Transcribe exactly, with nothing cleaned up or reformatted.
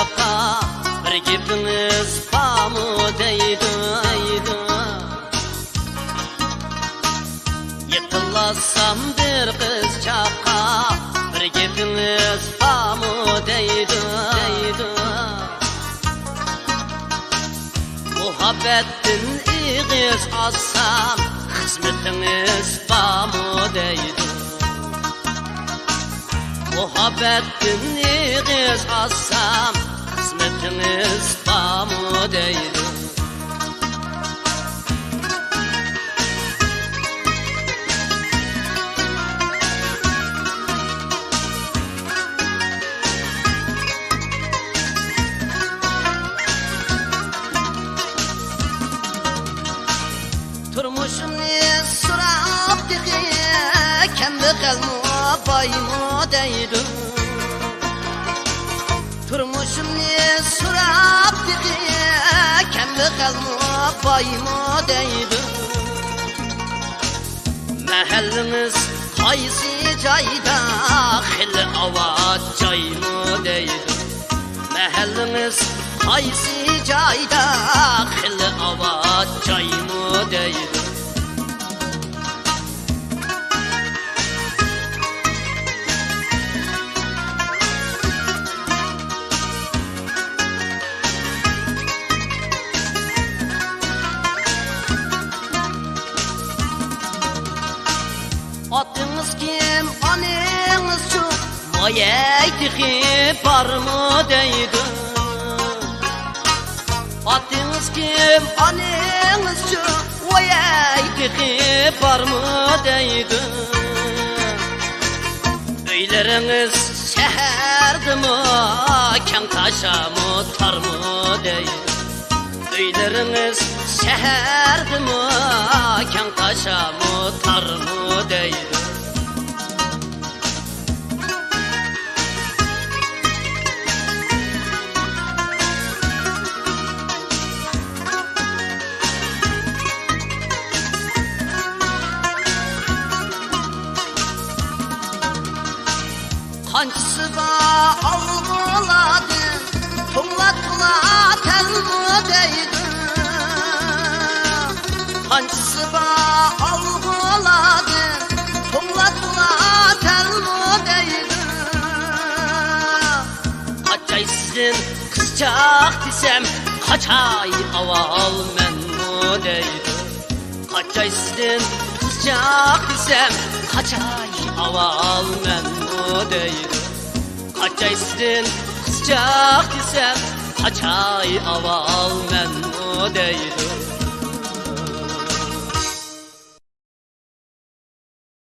بىر گېپىڭىز بارمۇ دەيدۇ، دەيدۇ. يېقىنلاشسام بىر قىزچاققا، بىر گېپىڭىز بارمۇ دەيدۇ، دەيدۇ. مۇھەببەتتىن ئېغىز ئاچسام، خىزمىتىڭىز بارمۇ دەيدۇ. مۇھەببەتتىن ئېغىز ئاچسام، خىزمىتىڭىز بارمۇ دەيدۇ. تۇرمۇشۇمنى سوراپ تېخى، كەمبەغەلمۇ بايمۇ دەيدۇ. تۇرمۇشۇمنى سوراپ تېخى، كەمبەغەلمۇ بايمۇ دەيدۇ. مەھەللىڭىز قايسى جايدا، خېلى ئاۋات جايمۇ دەيدۇ. مەھەللىڭىز قايسى جايدا، خېلى ئاۋات جايمۇ دەيدۇ. ئاتىڭىز كىم، ئانىڭىزچۇ، ۋايەي تېخى بارمۇ دەيدۇ. ئاتىڭىز كىم، ئانىڭىزچۇ، ۋايەي تېخى بارمۇ دەيدۇ. ئۆيلىرىڭىز شەھەردىمۇ، كەڭ تاشامۇ تارمۇ دەيدۇ. ئۆيلىرىڭىز شەھەردىمۇ، كەڭ تاشامۇ تارمۇ دەيدۇ. قانچىسى بار ئالغۇلاردىن، توڭلاتقۇلار تەلمۇ دەيدۇ. قانچىسى بار ئالغۇلاردىن، توڭلاتقۇلار تەلمۇ دەيدۇ. قاچاي سىزدىن قىزچاق دېسەم، قاچاي ئاۋۋال مەنمۇ دەيدۇ. قاچاي سىزدىن قىزچاق دېسەم، قاچاي ئاۋۋال مەنمۇ دەيدۇ. قاچاي سىزدىن قىزچاق دېسەم، قاچاي ئاۋۋال مەنمۇ دەيدۇ.